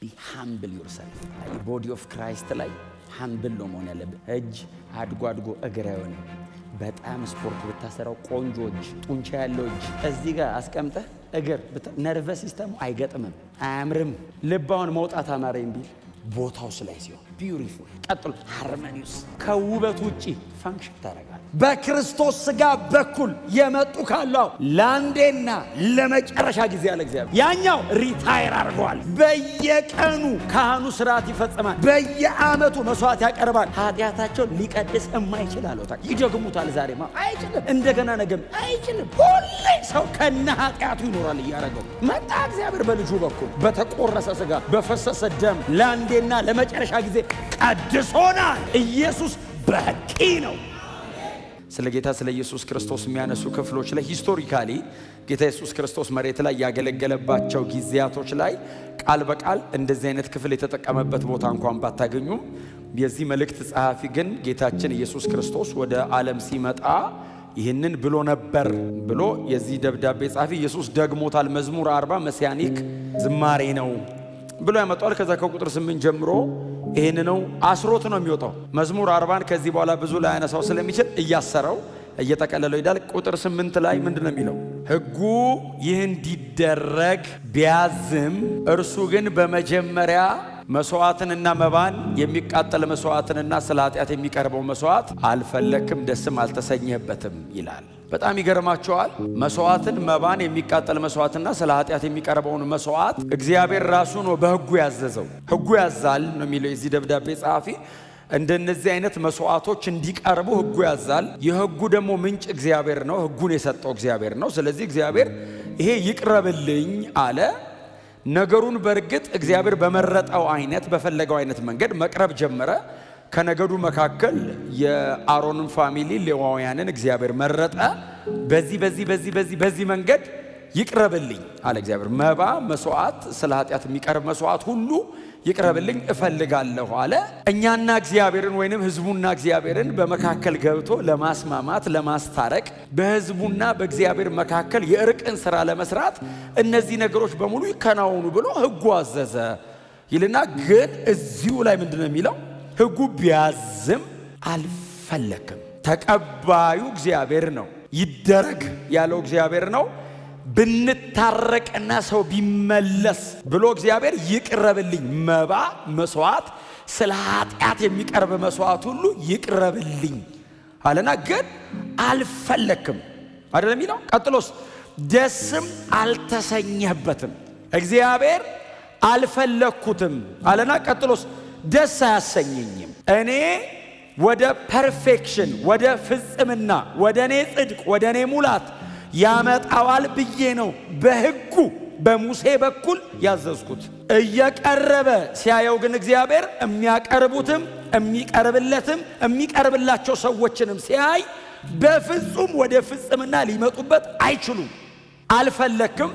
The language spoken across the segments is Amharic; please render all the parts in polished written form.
Be humble yourself። Body of Christ ላይ humble ነው መሆን ያለብን። እጅ አድጎ አድጎ እግር አይሆንም። በጣም ስፖርት ብታሰራው፣ ቆንጆ እጅ፣ ጡንቻ ያለው እጅ እዚህ ጋር አስቀምጠህ እግር nervous system ኡ አይገጥምም፣ አያምርም። ልባውን መውጣት አማረኝ ቢል ቦታው ላይ ሲሆን beautiful። ቀጥሎ harmonious፣ ከውበት ውጪ function ታደርጋል። በክርስቶስ ስጋ በኩል የመጡ ካለው ለአንዴና ለመጨረሻ ጊዜ አለ እግዚአብሔር። ያኛው retire አድርገዋል። በየቀኑ ካህኑ ስርዓት ይፈጽማል። በየዓመቱ መስዋዕት ያቀርባል። ኃጢአታቸውን ሊቀድስ የማይችል አለው። ይደግሙታል። ዛሬማ አይችልም፣ እንደገና ነገም አይችልም። ሁሌ ሰው ከነ ኃጢአቱ ይኖራል እያደረገው መጣ። እግዚአብሔር በልጁ በኩል በተቆረሰ ስጋ በፈሰሰ ደም ለአንዴና ለመጨረሻ ጊዜ ቀድሶናል። ኢየሱስ በቂ ነው። ስለ ጌታ ስለ ኢየሱስ ክርስቶስ የሚያነሱ ክፍሎች ላይ፣ historically ጌታ ኢየሱስ ክርስቶስ መሬት ላይ ያገለገለባቸው ጊዜያቶች ላይ ቃል በቃል እንደዚህ አይነት ክፍል የተጠቀመበት ቦታ እንኳን ባታገኙም፣ የዚህ መልእክት ጸሐፊ ግን ጌታችን ኢየሱስ ክርስቶስ ወደ ዓለም ሲመጣ ይህንን ብሎ ነበር ብሎ የዚህ ደብዳቤ ጸሐፊ ኢየሱስ ደግሞታል። መዝሙር 40 messianic ዝማሬ ነው ብሎ ያመጣዋል። ከዛ ከቁጥር 8 ጀምሮ ይህን ነው አስሮት ነው የሚወጣው። መዝሙር 40ን ከዚህ በኋላ ብዙ ላይ ያነሳው ስለሚችል እያሰረው እየጠቀለለው ይሄዳል። ቁጥር 8 ላይ ምንድን ነው የሚለው? ሕጉ ይህ እንዲደረግ ቢያዝም እርሱ ግን በመጀመሪያ መስዋዕትንና መባን፣ የሚቃጠል መስዋዕትንና ስለ ኃጢአት የሚቀርበው መስዋዕት አልፈለክም፣ ደስም አልተሰኘህበትም ይላል። በጣም ይገርማችኋል። መስዋዕትን፣ መባን፣ የሚቃጠል መስዋዕትና ስለ ኃጢአት የሚቀርበውን መስዋዕት እግዚአብሔር ራሱ ነው በሕጉ ያዘዘው። ሕጉ ያዛል ነው የሚለው የዚህ ደብዳቤ ጸሐፊ። እንደነዚህ አይነት መስዋዕቶች እንዲቀርቡ ሕጉ ያዛል። የሕጉ ደግሞ ምንጭ እግዚአብሔር ነው። ሕጉን የሰጠው እግዚአብሔር ነው። ስለዚህ እግዚአብሔር ይሄ ይቅረብልኝ አለ። ነገሩን በእርግጥ እግዚአብሔር በመረጠው አይነት፣ በፈለገው አይነት መንገድ መቅረብ ጀመረ። ከነገዱ መካከል የአሮንን family ሌዋውያንን እግዚአብሔር መረጠ። በዚህ በዚህ በዚህ በዚህ በዚህ መንገድ ይቅረብልኝ አለ እግዚአብሔር። መባ፣ መስዋዕት፣ ስለ ኃጢአት የሚቀርብ መስዋዕት ሁሉ ይቅረብልኝ እፈልጋለሁ አለ። እኛና እግዚአብሔርን ወይንም ህዝቡና እግዚአብሔርን በመካከል ገብቶ ለማስማማት፣ ለማስታረቅ፣ በህዝቡና በእግዚአብሔር መካከል የእርቅን ስራ ለመስራት እነዚህ ነገሮች በሙሉ ይከናወኑ ብሎ ህጉ አዘዘ ይልና ግን እዚሁ ላይ ምንድን ነው የሚለው? ህጉ ቢያዝም አልፈለክም። ተቀባዩ እግዚአብሔር ነው። ይደረግ ያለው እግዚአብሔር ነው። ብንታረቅና ሰው ቢመለስ ብሎ እግዚአብሔር ይቅረብልኝ መባ፣ መስዋዕት፣ ስለ ኃጢአት የሚቀርብ መስዋዕት ሁሉ ይቅረብልኝ አለና ግን አልፈለክም አይደለም የሚለው። ቀጥሎስ? ደስም አልተሰኘህበትም። እግዚአብሔር አልፈለግኩትም አለና ቀጥሎስ? ደስ አያሰኘኝም። እኔ ወደ perfection፣ ወደ ፍጽምና፣ ወደ እኔ ጽድቅ፣ ወደ እኔ ሙላት ያመጣዋል ብዬ ነው በሕጉ በሙሴ በኩል ያዘዝኩት። እየቀረበ ሲያየው ግን እግዚአብሔር የሚያቀርቡትም የሚቀርብለትም የሚቀርብላቸው ሰዎችንም ሲያይ በፍጹም ወደ ፍጽምና ሊመጡበት አይችሉም። አልፈለክም፣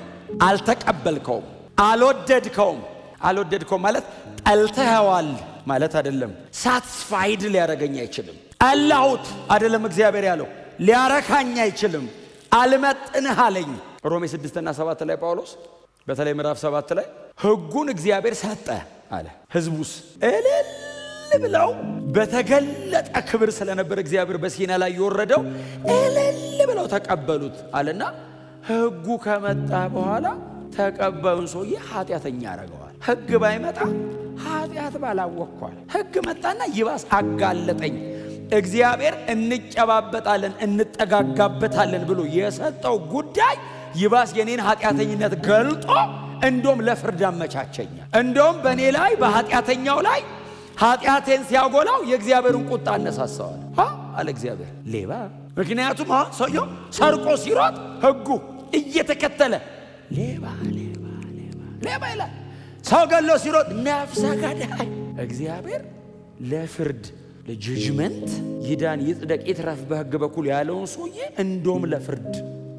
አልተቀበልከውም፣ አልወደድከውም። አልወደድከውም ማለት ጠልተኸዋል ማለት አይደለም። Satisfied ሊያደርገኝ አይችልም። ጠላሁት አይደለም እግዚአብሔር ያለው፣ ሊያረካኝ አይችልም። አልመጥንህ አለኝ። ሮሜ 6ና 7 ላይ ጳውሎስ፣ በተለይ ምዕራፍ 7 ላይ ሕጉን እግዚአብሔር ሰጠ አለ። ሕዝቡስ እልል ብለው በተገለጠ ክብር ስለነበር እግዚአብሔር በሲና ላይ የወረደው እልል ብለው ተቀበሉት አለና ሕጉ ከመጣ በኋላ ተቀባዩን ሰውዬ ኃጢአተኛ ያደርገዋል። ሕግ ባይመጣ ኃጢአት ባላወቅኳል። ሕግ መጣና ይባስ አጋለጠኝ። እግዚአብሔር እንጨባበጣለን እንጠጋጋበታለን ብሎ የሰጠው ጉዳይ ይባስ የኔን ኃጢአተኝነት ገልጦ እንደውም ለፍርድ አመቻቸኛል። እንደውም በእኔ ላይ፣ በኃጢአተኛው ላይ ኃጢአቴን ሲያጎላው የእግዚአብሔርን ቁጣ አነሳሳዋል አለ እግዚአብሔር ሌባ። ምክንያቱም አሁን ሰውየው ሰርቆ ሲሮጥ ሕጉ እየተከተለ ሌባ ሌባ ሌባ ሌባ ይላል። ሰው ገሎ ሲሮጥ ነፍሰ ገዳይ። እግዚአብሔር ለፍርድ፣ ለ judgment፣ ይዳን ይጽደቅ ይትረፍ በሕግ በኩል ያለውን ሰውዬ እንደውም ለፍርድ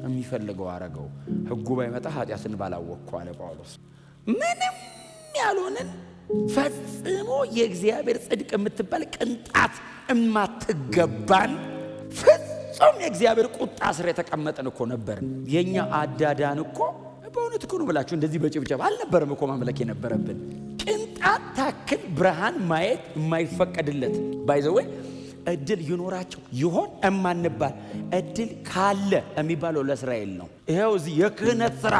የሚፈልገው አረገው። ሕጉ ባይመጣ ኃጢአትን ባላወቅኩ አለ ጳውሎስ። ምንም ያልሆንን፣ ፈጽሞ የእግዚአብሔር ጽድቅ የምትባል ቅንጣት እማትገባን፣ ፍጹም የእግዚአብሔር ቁጣ ስር የተቀመጥን እኮ ነበርን። የእኛ አዳዳን እኮ በእውነት እኮ ነው ብላችሁ እንደዚህ በጭብጨባ አልነበረም እኮ ማምለክ የነበረብን። ቅንጣት ታክል ብርሃን ማየት የማይፈቀድለት፣ by the way እድል ይኖራቸው ይሆን እማንባል፣ እድል ካለ የሚባለው ለእስራኤል ነው። ይኸው እዚህ የክህነት ሥራ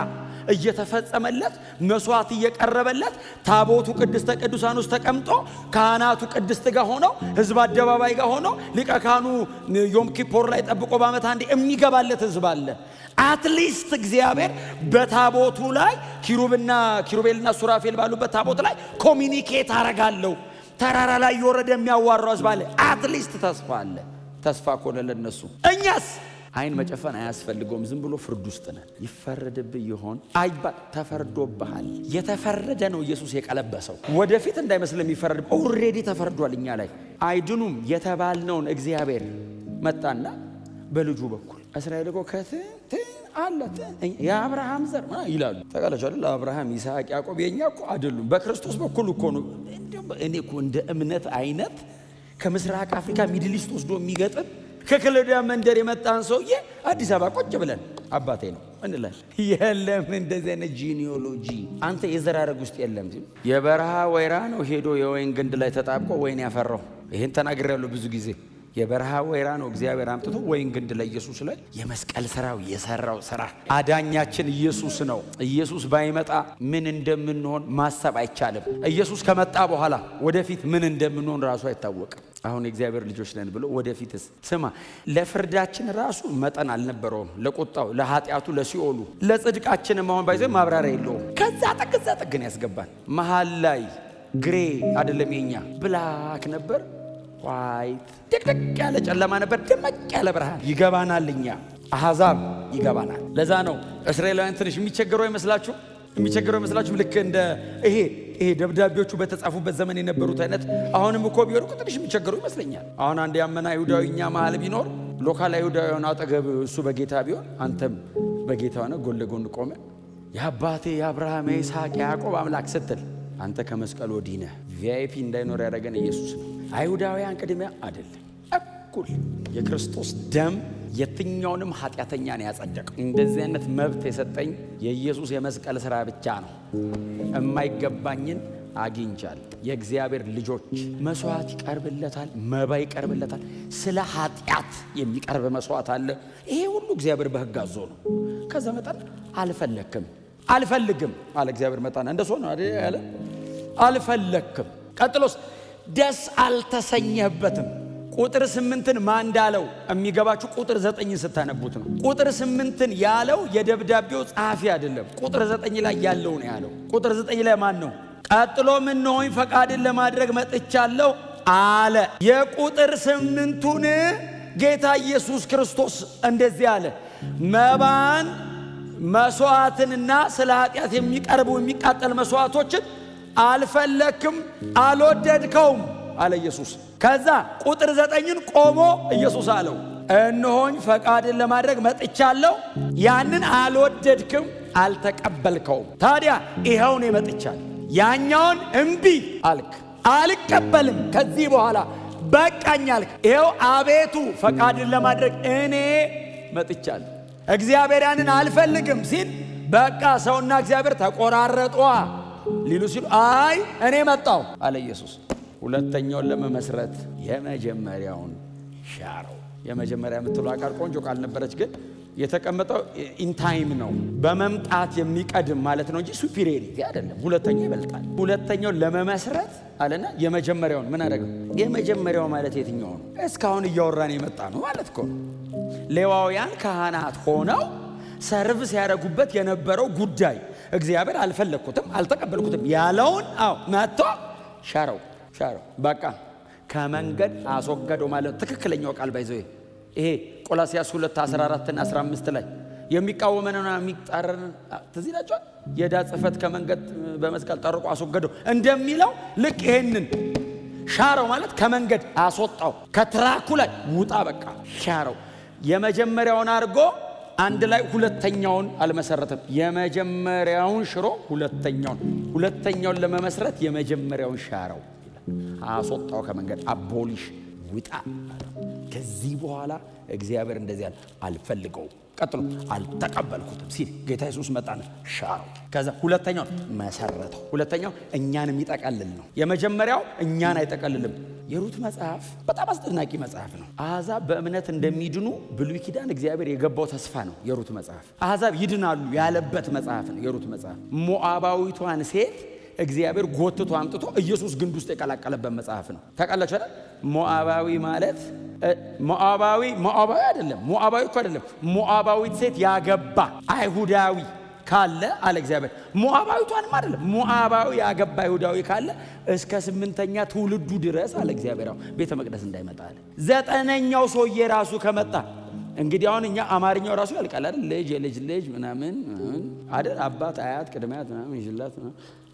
እየተፈጸመለት፣ መስዋዕት እየቀረበለት፣ ታቦቱ ቅድስተ ቅዱሳን ውስጥ ተቀምጦ፣ ካህናቱ ቅድስት ጋር ሆነው፣ ህዝብ አደባባይ ጋር ሆነው፣ ሊቀ ካህኑ ዮም ኪፖር ላይ ጠብቆ በዓመት አንዴ የሚገባለት ህዝብ አለ። At least እግዚአብሔር በታቦቱ ላይ ኪሩቤልና ሱራፌል ባሉበት ታቦት ላይ communicate አረጋለሁ፣ ተራራ ላይ የወረደ የሚያዋራው ህዝብ አለ። At least ተስፋ አለ። ተስፋ ከሆነ ለነሱ እኛስ አይን መጨፈን አያስፈልገውም። ዝም ብሎ ፍርድ ውስጥ ነን። ይፈረድብህ ይሆን አይባል፣ ተፈርዶብሃል። የተፈረደ ነው ኢየሱስ የቀለበሰው። ወደፊት እንዳይመስል የሚፈረድ already ተፈርዷል። እኛ ላይ አይድኑም የተባልነውን እግዚአብሔር መጣና በልጁ በኩል፣ እስራኤል እኮ ከትን አለ የአብርሃም ዘር ይላሉ። ታውቃላችሁ አይደል? አብርሃም፣ ይስሐቅ፣ ያዕቆብ የእኛ እኮ አይደሉም። በክርስቶስ በኩል እኮ ነው። እኔ እኮ እንደ እምነት አይነት ከምስራቅ አፍሪካ Middle East ወስዶ የሚገጥም፣ ከከለዳውያን መንደር የመጣን ሰውዬ አዲስ አበባ ቁጭ ብለን አባቴ ነው እንላለን። የለም እንደዚህ አይነት genealogy፣ አንተ የዘር ሐረግ ውስጥ የለም። የበረሃ ወይራ ነው ሄዶ የወይን ግንድ ላይ ተጣብቆ ወይን ያፈራው። ይህን ተናግሬያለሁ ብዙ ጊዜ። የበረሃ ወይራ ነው እግዚአብሔር አምጥቶ ወይን ግንድ ላይ ኢየሱስ ላይ የመስቀል ስራው የሰራው ስራ። አዳኛችን ኢየሱስ ነው። ኢየሱስ ባይመጣ ምን እንደምንሆን ማሰብ አይቻልም። ኢየሱስ ከመጣ በኋላ ወደፊት ምን እንደምንሆን ራሱ አይታወቅም። አሁን የእግዚአብሔር ልጆች ነን ብሎ ወደፊትስ? ስማ፣ ለፍርዳችን ራሱ መጠን አልነበረውም። ለቁጣው፣ ለኃጢአቱ፣ ለሲኦሉ፣ ለጽድቃችንም አሁን by the way ማብራሪያ የለውም። ከዛ ጥግ እዛ ጥግን ያስገባል። መሀል ላይ gray አይደለም የኛ፣ black ነበር white፣ ድቅድቅ ያለ ጨለማ ነበር፣ ደመቅ ያለ ብርሃን ይገባናል። እኛ አሕዛብ ይገባናል። ለዛ ነው እስራኤላውያን ትንሽ የሚቸገሩ አይመስላችሁ? የሚቸገሩ አይመስላችሁም? ልክ እንደ ይሄ ደብዳቤዎቹ በተጻፉበት ዘመን የነበሩት አይነት አሁንም እኮ ቢሆን እኮ ትንሽ የሚቸገሩ ይመስለኛል። አሁን አንድ ያመነ አይሁዳዊ እኛ መሀል ቢኖር፣ local አይሁዳዊ ሆነ አጠገብ እሱ በጌታ ቢሆን፣ አንተም በጌታ ሆነ ጎን ለጎን ቆመ የአባቴ የአብርሃም የይስሐቅ የያዕቆብ አምላክ ስትል አንተ ከመስቀል ወዲህ ነህ። VIP እንዳይኖር ያደረገን ኢየሱስ ነው። አይሁዳውያን ቅድሚያ አይደለም፣ እኩል የክርስቶስ ደም የትኛውንም ኃጢአተኛ ነው ያጸደቀው። እንደዚህ አይነት መብት የሰጠኝ የኢየሱስ የመስቀል ሥራ ብቻ ነው። የማይገባኝን አግኝቻለሁ። የእግዚአብሔር ልጆች መስዋዕት ይቀርብለታል፣ መባ ይቀርብለታል። ስለ ኃጢአት የሚቀርብ መስዋዕት አለ። ይሄ ሁሉ እግዚአብሔር በሕግ አዞ ነው። ከዛ መጣን አልፈለክም፣ አልፈልግም አለ እግዚአብሔር። መጣና እንደሱ ነው ያለ፣ አልፈለክም። ቀጥሎስ ደስ አልተሰኘህበትም። ቁጥር 8ን ማን እንዳለው የሚገባችሁ ቁጥር 9ን ስታነቡት ነው። ቁጥር 8ን ያለው የደብዳቤው ጸሐፊ አይደለም። ቁጥር 9 ላይ ያለው ነው ያለው። ቁጥር 9 ላይ ማን ነው? ቀጥሎ እነሆኝ ፈቃድን ለማድረግ መጥቻለሁ አለ። የቁጥር 8ቱን ጌታ ኢየሱስ ክርስቶስ እንደዚህ አለ። መባን መስዋዕትንና ስለ ኃጢአት የሚቀርቡ የሚቃጠል መስዋዕቶችን አልፈለክም፣ አልወደድከውም አለ ኢየሱስ። ከዛ ቁጥር 9ን ቆሞ ኢየሱስ አለው፣ እነሆኝ ፈቃድን ለማድረግ መጥቻለሁ፣ ያንን አልወደድክም፣ አልተቀበልከውም። ታዲያ ይኸው እኔ መጥቻለሁ። ያኛውን እምቢ አልክ፣ አልቀበልም፣ ከዚህ በኋላ በቃኝ አልክ። ይኸው አቤቱ ፈቃድን ለማድረግ እኔ መጥቻለሁ። እግዚአብሔር ያንን አልፈልግም ሲል በቃ ሰውና እግዚአብሔር ተቆራረጧ ሊሉ ሲሉ አይ እኔ መጣሁ አለ ኢየሱስ። ሁለተኛውን ለመመስረት የመጀመሪያውን ሻረው። የመጀመሪያ የምትለው ቃል ቆንጆ ቃል ነበረች፣ ግን የተቀመጠው in time ነው። በመምጣት የሚቀድም ማለት ነው እንጂ superiority አይደለም። ሁለተኛው ይበልጣል። ሁለተኛውን ለመመስረት አለና የመጀመሪያውን ምን አደረገው? የመጀመሪያው ማለት የትኛው ነው? እስካሁን እያወራን የመጣ ነው ማለት እኮ ነው። ሌዋውያን ካህናት ሆነው serve ሲያደርጉበት የነበረው ጉዳይ እግዚአብሔር አልፈለግኩትም አልተቀበልኩትም ያለውን አዎ መጥቶ ሻረው፣ ሻረው፣ በቃ ከመንገድ አስወገደው ማለት ነው። ትክክለኛው ቃል by the way ይሄ ቆላስያስ 2 14 እና 15 ላይ የሚቃወመንና የሚጻረረንን ትዝ ይላችኋል። የዕዳ ጽሕፈት ከመንገድ በመስቀል ጠርቆ አስወገደው እንደሚለው ልክ ይሄንን ሻረው ማለት ከመንገድ አስወጣው፣ ከ track ኡ ላይ ውጣ፣ በቃ ሻረው። የመጀመሪያውን አድርጎ አንድ ላይ ሁለተኛውን አልመሰረተም። የመጀመሪያውን ሽሮ ሁለተኛውን ለመመስረት የመጀመሪያውን ሻረው፣ አስወጣው ከመንገድ፣ abolish፣ ውጣ። ከዚህ በኋላ እግዚአብሔር እንደዚህ ያለ አልፈልገውም። ቀጥሎ አልተቀበልኩትም ሲል ጌታ ኢየሱስ መጣና ሻረው። ከዛ ሁለተኛው መሰረተው። ሁለተኛው እኛን የሚጠቀልል ነው። የመጀመሪያው እኛን አይጠቀልልም። የሩት መጽሐፍ በጣም አስደናቂ መጽሐፍ ነው። አሕዛብ በእምነት እንደሚድኑ ብሉይ ኪዳን እግዚአብሔር የገባው ተስፋ ነው። የሩት መጽሐፍ አሕዛብ ይድናሉ ያለበት መጽሐፍ ነው። የሩት መጽሐፍ ሞዓባዊቷን ሴት እግዚአብሔር ጎትቶ አምጥቶ ኢየሱስ ግንድ ውስጥ የቀላቀለበት መጽሐፍ ነው። ታውቃላችሁ አይደል? ሞዓባዊ ማለት ሞዓባዊ ሞዓባዊ አይደለም። ሞዓባዊ እኮ አይደለም። ሞዓባዊት ሴት ያገባ አይሁዳዊ ካለ አለ እግዚአብሔር። ሞዓባዊቷንም አይደለም፣ ሞዓባዊ ያገባ አይሁዳዊ ካለ እስከ ስምንተኛ ትውልዱ ድረስ አለ እግዚአብሔር አሁን ቤተ መቅደስ እንዳይመጣ አለ። ዘጠነኛው ሰውዬ ራሱ ከመጣ እንግዲህ አሁን እኛ አማርኛው ራሱ ያልቃል አይደል? ልጅ የልጅ ልጅ ምናምን አይደል? አባት አያት ቅድመ አያት ምናምን ይሽላት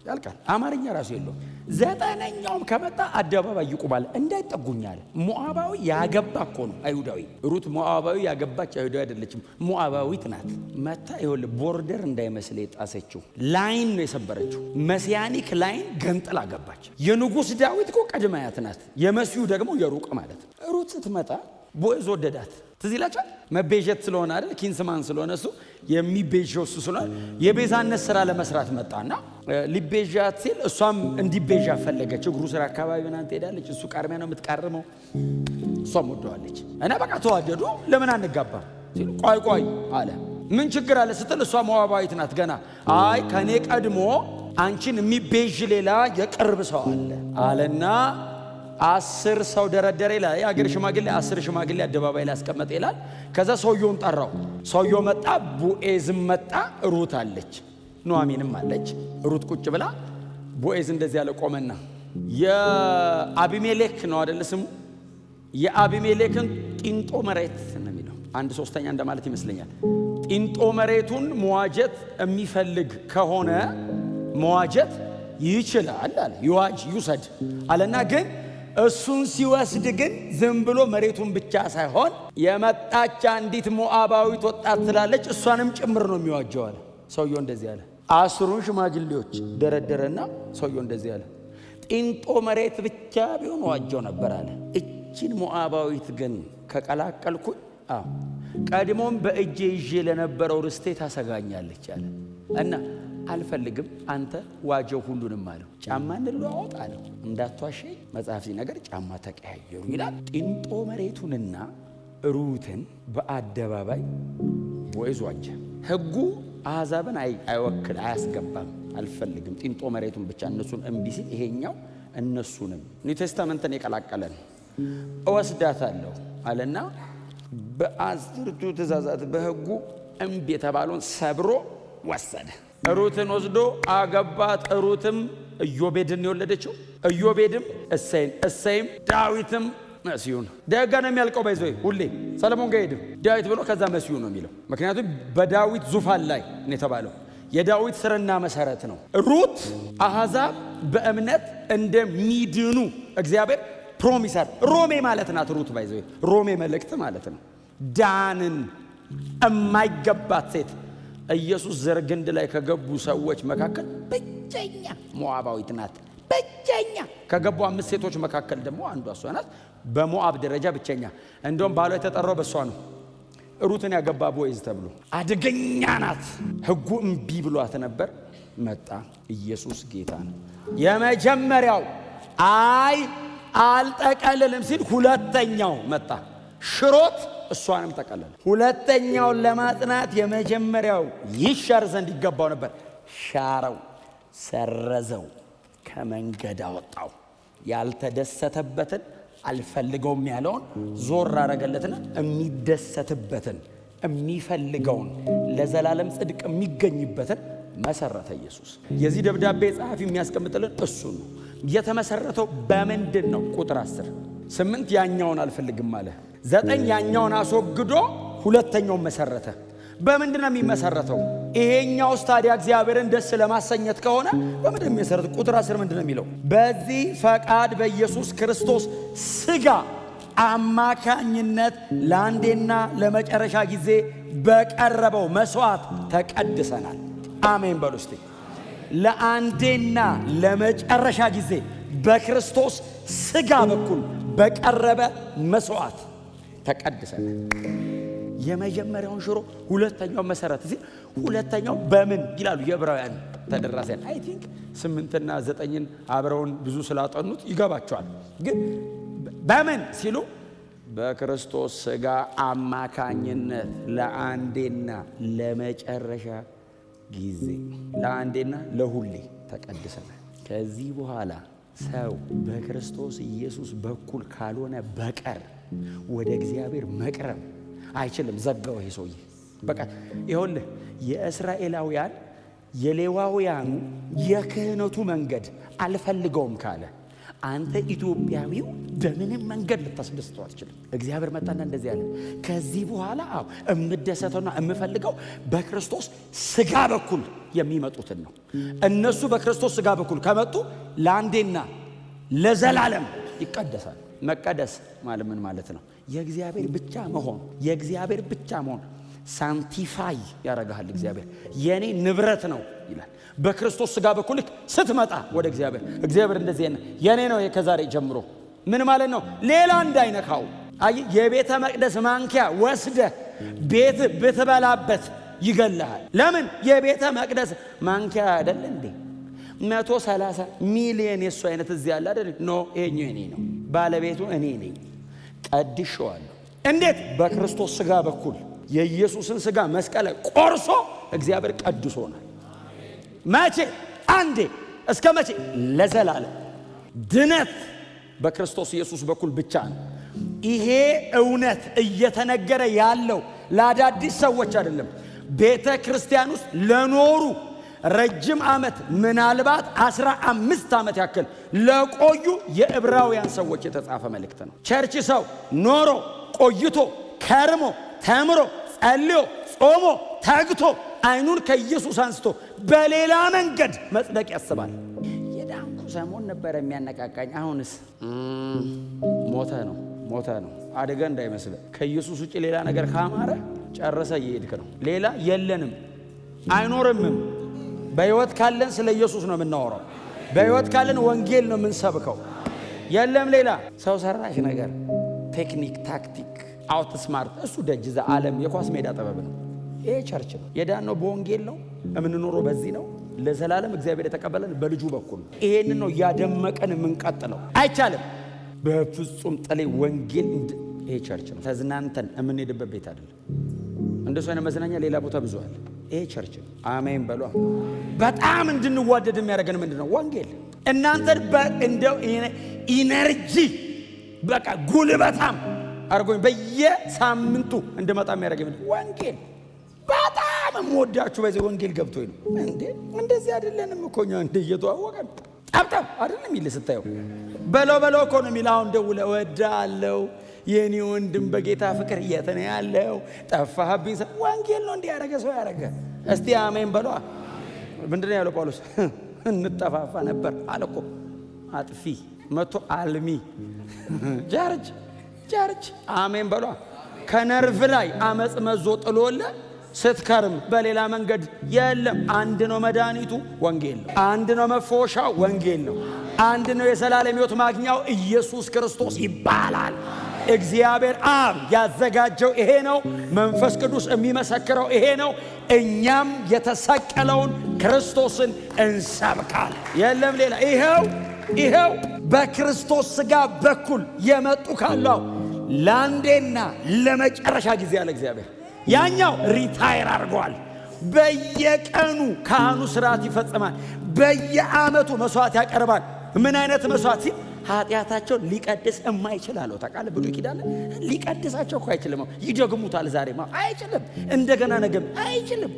ያልቃል። አማርኛ ራሱ የለውም። ዘጠነኛውም ከመጣ አደባባይ ይቁማል፣ እንዳይጠጉኝ አለ። ሞዓባዊ ያገባ እኮ ነው አይሁዳዊ። ሩት ሞዓባዊ ያገባች አይሁዳዊ አይደለችም፣ ሞዓባዊት ናት። መታ ይኸውልህ፣ border እንዳይመስል የጣሰችው line ነው የሰበረችው። Messianic line ገንጥላ ገባች። የንጉሥ ዳዊት እኮ ቅድመ አያት ናት፣ የመሲሁ ደግሞ የሩቅ ማለት ነው። ሩት ስትመጣ ቦዔዝ ወደዳት። ትዝ ይላችኋል። መቤዠት ስለሆነ አይደል? Kinsman ስለሆነ እሱ የሚቤዠው እሱ ስለሆነ የቤዛነት ስራ ለመስራት መጣና ሊቤዣት ሲል እሷም እንዲቤዣ ፈለገች። እግሩ ስር አካባቢ ምናምን ትሄዳለች። እሱ ቃርሚያ ነው የምትቃርመው፣ እሷም ወደዋለች። እና በቃ ተዋደዱ። ለምን አንጋባም ሲሉ ቆይ ቆይ አለ። ምን ችግር አለ ስትል እሷ ሞዓባዊት ናት ገና። አይ ከኔ ቀድሞ አንቺን የሚቤዥ ሌላ የቅርብ ሰው አለ አለና 10 ሰው ደረደረ ይላል። የአገር ሽማግሌ 10 ሽማግሌ አደባባይ ላይ አስቀመጠ ይላል። ከዛ ሰውየውን ጠራው። ሰውየው መጣ፣ ቦዔዝም መጣ፣ ሩት አለች፣ ኑኃሚንም አለች። ሩት ቁጭ ብላ ቦዔዝ እንደዚህ ያለ ቆመና የአቢሜሌክ ነው አደለ ስሙ? የአቢሜሌክን ጢንጦ መሬት ነው የሚለው፣ 1/3 እንደማለት ይመስለኛል። ጢንጦ መሬቱን መዋጀት የሚፈልግ ከሆነ መዋጀት ይችላል አለ። ይዋጅ ይውሰድ አለና ግን እሱን ሲወስድ ግን ዝም ብሎ መሬቱን ብቻ ሳይሆን የመጣች አንዲት ሞዓባዊት ወጣት ስላለች እሷንም ጭምር ነው የሚዋጀው አለ። ሰውየው እንደዚህ አለ። 10ሩን ሽማግሌዎች ደረደረና ሰውየው እንደዚህ አለ። ጢንጦ መሬት ብቻ ቢሆን ዋጀው ነበር አለ። እችን ሞዓባዊት ግን ከቀላቀልኩኝ አዎ ቀድሞም በእጄ ይዤ ለነበረው ርስቴ ታሰጋኛለች አለ እና አልፈልግም፣ አንተ ዋጀው ሁሉንም አለው። ጫማ እንለዋወጥ አለው። እንዳትዋሸኝ መጽሐፍ ሲነገር ጫማ ተቀያየሩ ይላል። ጢንጦ መሬቱንና ሩትን በአደባባይ ቦዔዝ ዋጀ። ሕጉ አሕዛብን አይወክል አያስገባም። አልፈልግም ጢንጦ መሬቱን ብቻ እነሱን እምቢ ሲል ይሄኛው እነሱንም New Testament ን የቀላቀለን እወስዳታለሁ አለና በአስርቱ ትእዛዛት በሕጉ እምቢ የተባለውን ሰብሮ ወሰደ። ሩትን ወስዶ አገባት። ሩትም ኢዮቤድን የወለደችው፣ ኢዮቤድም እሴይን፣ እሴይም ዳዊትም መሲሁን። ደጋ ነው የሚያልቀው። By the way ሁሌ ሰለሞን ጋር ሄድም ዳዊት ብሎ ከዛ መሲሁ ነው የሚለው። ምክንያቱም በዳዊት ዙፋን ላይ ነው የተባለው። የዳዊት ስርና መሰረት ነው። ሩት አሕዛብ በእምነት እንደሚድኑ እግዚአብሔር promise አረ ሮሜ ማለት ናት። ሩት by the way ሮሜ መልእክት ማለት ነው። ዳንን የማይገባት ሴት ኢየሱስ ዘር ግንድ ላይ ከገቡ ሰዎች መካከል ብቸኛ ሞዓባዊት ናት። ብቸኛ ከገቡ 5 ሴቶች መካከል ደግሞ አንዷ እሷ ናት። በሞዓብ ደረጃ ብቸኛ። እንደውም ባሏ የተጠራው በሷ ነው። ሩትን ያገባ ቦዔዝ ተብሎ አደገኛ ናት። ሕጉ እምቢ ብሏት ነበር። መጣ ኢየሱስ ጌታ ነው። የመጀመሪያው አይ አልጠቀልልም ሲል ሁለተኛው መጣ ሽሮት እሷንም ጠቀለለ። ሁለተኛውን ለማጽናት የመጀመሪያው ይሻር ዘንድ ይገባው ነበር። ሻረው፣ ሰረዘው፣ ከመንገድ አወጣው። ያልተደሰተበትን አልፈልገውም ያለውን ዞር አረገለትና የሚደሰትበትን የሚፈልገውን ለዘላለም ጽድቅ የሚገኝበትን መሰረተ ኢየሱስ። የዚህ ደብዳቤ ጸሐፊ የሚያስቀምጥልን እሱ ነው። የተመሰረተው በምንድን ነው? ቁጥር 10 8 ያኛውን አልፈልግም አለ። 9 ያኛውን አስወግዶ ሁለተኛውን መሰረተ። በምንድን ነው የሚመሰረተው? ይሄኛውስ ታዲያ እግዚአብሔርን ደስ ለማሰኘት ከሆነ በምንድን ነው የሚመሰረተው? ቁጥር 10 ምንድን ነው የሚለው? በዚህ ፈቃድ በኢየሱስ ክርስቶስ ሥጋ አማካኝነት ለአንዴና ለመጨረሻ ጊዜ በቀረበው መስዋዕት ተቀድሰናል። አሜን በሉ እስቲ። ለአንዴና ለመጨረሻ ጊዜ በክርስቶስ ሥጋ በኩል በቀረበ መስዋዕት ተቀድሰናል። የመጀመሪያውን ሽሮ ሁለተኛው መሰረት ሲል ሁለተኛው በምን ይላሉ የዕብራውያን ተደራሲያን። I think 8ና 9ን አብረውን ብዙ ስላጠኑት ይገባቸዋል። ግን በምን ሲሉ በክርስቶስ ሥጋ አማካኝነት ለአንዴና ለመጨረሻ ጊዜ፣ ለአንዴና ለሁሌ ተቀድሰናል። ከዚህ በኋላ ሰው በክርስቶስ ኢየሱስ በኩል ካልሆነ በቀር ወደ እግዚአብሔር መቅረብ አይችልም። ዘጋው ይሄ ሰውዬ። በቃ ይኸውልህ፣ የእስራኤላውያን የሌዋውያኑ የክህነቱ መንገድ አልፈልገውም ካለ አንተ ኢትዮጵያዊው በምንም መንገድ ልታስደስተው አትችልም። እግዚአብሔር መጣና እንደዚህ አለ፣ ከዚህ በኋላ አዎ እምደሰተውና እምፈልገው በክርስቶስ ስጋ በኩል የሚመጡትን ነው። እነሱ በክርስቶስ ስጋ በኩል ከመጡ ለአንዴና ለዘላለም ይቀደሳል። መቀደስ ማለት ምን ማለት ነው? የእግዚአብሔር ብቻ መሆን፣ የእግዚአብሔር ብቻ መሆን sanctify ያደርግሃል። እግዚአብሔር የኔ ንብረት ነው ይላል። በክርስቶስ ስጋ በኩል ልክ ስትመጣ ወደ እግዚአብሔር፣ እግዚአብሔር እንደዚህ የኔ ነው ከዛሬ ጀምሮ። ምን ማለት ነው? ሌላ እንዳይነካው። አይ የቤተ መቅደስ ማንኪያ ወስደህ ቤት ብትበላበት ይገልሃል። ለምን? የቤተ መቅደስ ማንኪያ አይደል እንዴ? 130 ሚሊየን የእሱ አይነት እዚህ ያለ አይደል? No፣ ይሄኛው የኔ ነው፣ ባለቤቱ እኔ ነኝ። ቀድሼዋለሁ። እንዴት? በክርስቶስ ስጋ በኩል። የኢየሱስን ስጋ መስቀል ቆርሶ እግዚአብሔር ቀድሶናል። መቼ? አንዴ። እስከ መቼ? ለዘላለም። ድነት በክርስቶስ ኢየሱስ በኩል ብቻ ነው። ይሄ እውነት እየተነገረ ያለው ለአዳዲስ ሰዎች አይደለም። ቤተ ክርስቲያን ውስጥ ለኖሩ፣ ረጅም ዓመት፣ ምናልባት 15 ዓመት ያክል ለቆዩ የዕብራውያን ሰዎች የተጻፈ መልእክት ነው። Church ሰው ኖሮ፣ ቆይቶ፣ ከርሞ፣ ተምሮ፣ ጸልዮ፣ ጾሞ፣ ተግቶ አይኑን ከኢየሱስ አንስቶ በሌላ መንገድ መጽደቅ ያስባል። የዳንኩ ሰሞን ነበረ የሚያነቃቃኝ። አሁንስ ሞተ ነው፣ ሞተ ነው። አደገ እንዳይመስል። ከኢየሱስ ውጭ ሌላ ነገር ካማረ ጨርሰ እየሄድክ ነው። ሌላ የለንም፣ አይኖርምም። በሕይወት ካለን ስለ ኢየሱስ ነው የምናወራው። በሕይወት ካለን ወንጌል ነው የምንሰብከው። የለም ሌላ ሰው ሰራሽ ነገር፣ ቴክኒክ፣ tactic፣ outsmart፣ እሱ ደጅ እዛ ዓለም የኳስ ሜዳ ጥበብ ነው። ይሄ church ነው። የዳነው በወንጌል ነው። የምንኖረው በዚህ ነው። ለዘላለም እግዚአብሔር የተቀበለን በልጁ በኩል ነው። ይሄንን ነው እያደመቀን የምንቀጥለው። አይቻልም በፍጹም ጥሌ ወንጌል። ይሄ church ነው። ተዝናንተን የምንሄድበት ቤት አይደለም። እንደሱ አይነት መዝናኛ ሌላ ቦታ ብዙ አለ። ይሄ church ነው። አሜን በሏ። በጣም እንድንዋደድ የሚያደርገን ምንድን ነው? ወንጌል። እናንተን እንደው energy፣ በቃ ጉልበታም አድርጎኝ በየሳምንቱ እንድመጣ የሚያደርገኝ ምንድን ነው? ወንጌል። በጣም የምወዳችሁ በዚህ ወንጌል ገብቶኝ ነው። እንዴ እንደዚህ አይደለንም እኮ እኛ፣ እንደ እየተዋወቀን ጠብጠብ አይደለም የሚል፣ ስታየው በለው በለው እኮ ነው የሚል። አሁን ደውለህ እወድሃለሁ የኔ ወንድም በጌታ ፍቅር፣ የት ነው ያለው? ጠፋህብኝ። ወንጌል ነው እንዲህ ያደረገ ሰው ያደረገ። እስቲ አሜን በሏ። ምንድን ነው ያለው ጳውሎስ? እንጠፋፋ ነበር አለ እኮ። አጥፊ መቶ አልሚ church church አሜን በሏ። ከነርቭ ላይ አመፅ መዞ ጥሎለ ስትከርም በሌላ መንገድ የለም። አንድ ነው መድኃኒቱ፣ ወንጌል ነው። አንድ ነው መፈወሻው፣ ወንጌል ነው። አንድ ነው የዘላለም ሕይወት ማግኛው፣ ኢየሱስ ክርስቶስ ይባላል። እግዚአብሔር አብ ያዘጋጀው ይሄ ነው። መንፈስ ቅዱስ የሚመሰክረው ይሄ ነው። እኛም የተሰቀለውን ክርስቶስን እንሰብካለን። የለም ሌላ። ይኸው ይኸው በክርስቶስ ሥጋ በኩል የመጡ ካለው ለአንዴና ለመጨረሻ ጊዜ አለ እግዚአብሔር። ያኛው retire አድርገዋል። በየቀኑ ካህኑ ስርዓት ይፈጽማል። በየዓመቱ መስዋዕት ያቀርባል። ምን አይነት መስዋዕት ሲል ኃጢአታቸውን ሊቀድስ የማይችል አለው። ታውቃለህ፣ ብሉይ ኪዳን ሊቀድሳቸው እኮ አይችልም። ይደግሙታል። ዛሬማ አይችልም። እንደገና ነገም አይችልም።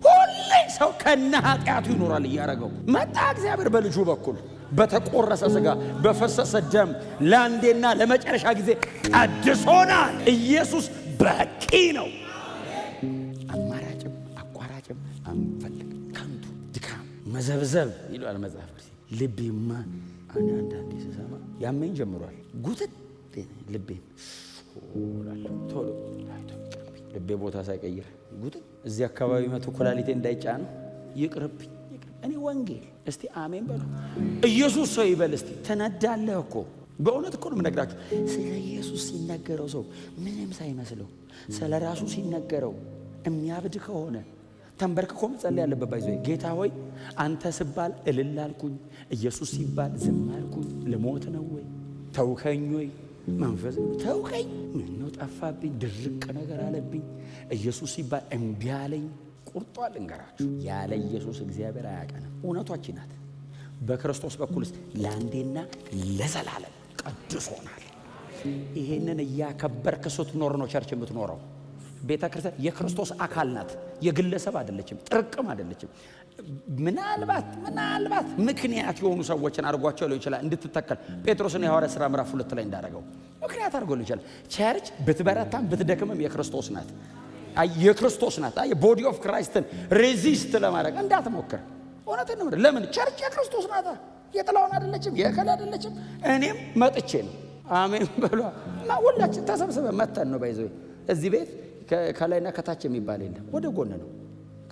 ሁሌ ሰው ከነ ኃጢአቱ ይኖራል። እያደረገው መጣ እግዚአብሔር በልጁ በኩል፣ በተቆረሰ ሥጋ፣ በፈሰሰ ደም ለአንዴና ለመጨረሻ ጊዜ ቀድሶናል። ኢየሱስ በቂ ነው። አማራጭም አቋራጭም አንፈልግ። ከንቱ ድካም መዘብዘብ ይለዋል መጽሐፍ ቅዱስ። ልቤማ አንዳንዴ ስሰማ ያመኝ ጀምሯል። ጉትት ልቤን ቶሎ ልቤ ቦታ ሳይቀይር ጉትት እዚህ አካባቢ መቶ ኩላሊቴ እንዳይጫነው ይቅርብኝ። እኔ ወንጌል። እስቲ አሜን በሉ። ኢየሱስ ሰው ይበል እስቲ። ትነዳለህ እኮ። በእውነት እኮ ነው የምነግራችሁ። ስለ ኢየሱስ ሲነገረው ሰው ምንም ሳይመስለው ስለ ራሱ ሲነገረው የሚያብድ ከሆነ ተንበርክኮ መጸለይ ያለበት፣ by the way፣ ጌታ ሆይ፣ አንተ ስባል እልል አልኩኝ፣ ኢየሱስ ሲባል ዝም አልኩኝ። ልሞት ነው ወይ? ተውከኝ ወይ? መንፈስ ተውከኝ፣ ምነው ጠፋብኝ፣ ድርቅ ነገር አለብኝ። ኢየሱስ ሲባል እምቢ አለኝ። ቁርጧል ልንገራችሁ፣ ያለ ኢየሱስ እግዚአብሔር አያቀንም። እውነቷችን ናት። በክርስቶስ በኩልስ ለአንዴና ለዘላለም ቀድሶናል። ይሄንን እያከበርክ ስትኖር ነው church የምትኖረው። ቤተ ክርስቲያን የክርስቶስ አካል ናት፣ የግለሰብ አይደለችም፣ ጥርቅም አይደለችም። ምናልባት ምክንያት የሆኑ ሰዎችን አድርጓቸው ሊሆን ይችላል እንድትተከል፣ ጴጥሮስን የሐዋርያት ሥራ ምዕራፍ 2 ላይ እንዳደረገው ምክንያት አድርጎ ሊሆን ይችላል። Church ብትበረታም ብትደክምም የክርስቶስ ናት፣ የክርስቶስ ናት። Body of Christ ን resist ለማድረግ እንዳትሞክር። እውነቴን ነው። ለምን? Church የክርስቶስ ናት። የጥላውን አይደለችም፣ የእከሌ አይደለችም። እኔም መጥቼ ነው። አሜን በሏ። ሁላችን ተሰብስበን መተን ነው። By the way፣ እዚህ ቤት ከላይና ከታች የሚባል የለም። ወደ ጎን ነው።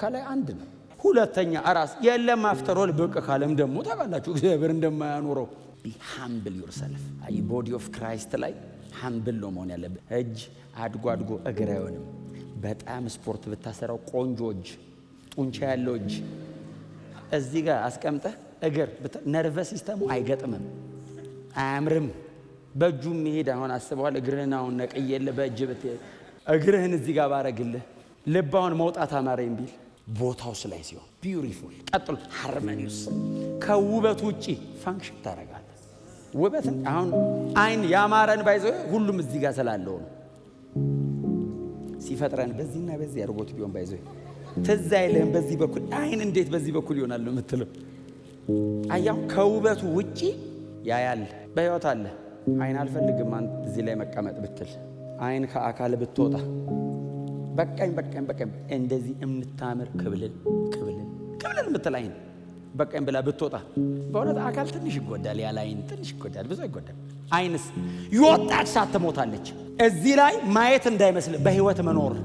ከላይ አንድ ነው። ሁለተኛ ራስ የለም። After all ብቅ ካለም ደግሞ ታውቃላችሁ እግዚአብሔር እንደማያኖረው። Be humble yourself። Body of Christ ላይ humble ነው መሆን ያለብህ። እጅ አድጎ አድጎ እግር አይሆንም። በጣም ስፖርት ብታሰራው ቆንጆ እጅ፣ ጡንቻ ያለው እጅ እዚህ ጋር አስቀምጠህ እግር nervous system ኡ አይገጥምም፣ አያምርም። በእጁ የሚሄድ አሁን አስበዋል። እግርህን አሁን ነቅዬልህ በእጅ ብትሄድ፣ እግርህን እዚህ ጋር ባረግልህ፣ ልባውን መውጣት አማረኝ ቢል፣ ቦታው ላይ ሲሆን beautiful። ቀጥሎ harmonious፣ ከውበት ውጪ function ታደርጋለህ። ውበትን አሁን አይን ያማረን by the way ሁሉም እዚህ ጋር ስላለው ነው። ሲፈጥረን በዚህና በዚህ አድርጎት ቢሆን by the way ትዝ አይልህም። በዚህ በኩል አይን እንዴት በዚህ በኩል ይሆናል ነው የምትለው። አያው ከውበቱ ውጪ ያያል። በሕይወት አለ። አይን አልፈልግም እዚህ ላይ መቀመጥ ብትል፣ አይን ከአካል ብትወጣ፣ በቃኝ በቃኝ በቃኝ፣ እንደዚህ የምታምር ክብልል ክብልል ክብልል የምትል አይን በቃኝ ብላ ብትወጣ በእውነት አካል ትንሽ ይጎዳል። ያለ አይን ትንሽ ይጎዳል፣ ብዙ አይጎዳም። አይንስ የወጣች ሰዓት ትሞታለች። እዚህ ላይ ማየት እንዳይመስል በህይወት መኖር፣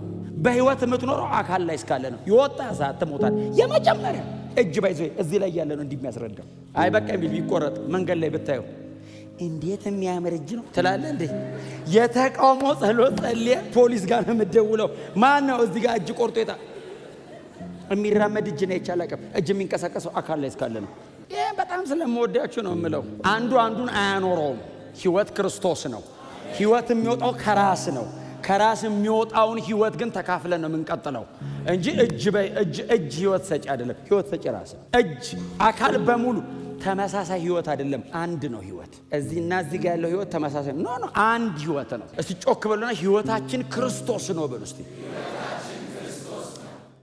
በህይወት የምትኖረው አካል ላይ እስካለ ነው። የወጣ ሰዓት ትሞታል። የመጀመሪያ እጅ by the way እዚህ ላይ ያለ ነው እንዲህ የሚያስረዳው። አይ በቃ ቢል ቢቆረጥ መንገድ ላይ ብታየው እንዴት የሚያምር እጅ ነው ትላለህ እንዴ? የተቃውሞ ጸሎት ጸልየ ፖሊስ ጋር ነው የምትደውለው። ማን ነው እዚህ ጋር እጅ ቆርጦ የጣ የሚራመድ እጅ ነው ይቻላል። እጅ የሚንቀሳቀሰው አካል ላይ እስካለ ነው። ይህ በጣም ስለምወዳችሁ ነው የምለው። አንዱ አንዱን አያኖረውም። ህይወት ክርስቶስ ነው። ህይወት የሚወጣው ከራስ ነው። ከራስ የሚወጣውን ህይወት ግን ተካፍለን ነው የምንቀጥለው እንጂ እጅ እጅ እጅ ህይወት ሰጪ አይደለም። ህይወት ሰጪ ራስ ነው። እጅ አካል በሙሉ ተመሳሳይ ህይወት አይደለም፣ አንድ ነው ህይወት። እዚህና እዚህ ጋር ያለው ህይወት ተመሳሳይ no no፣ አንድ ህይወት ነው። እስቲ ጮክ በሉና ህይወታችን ክርስቶስ ነው በሉ እስቲ።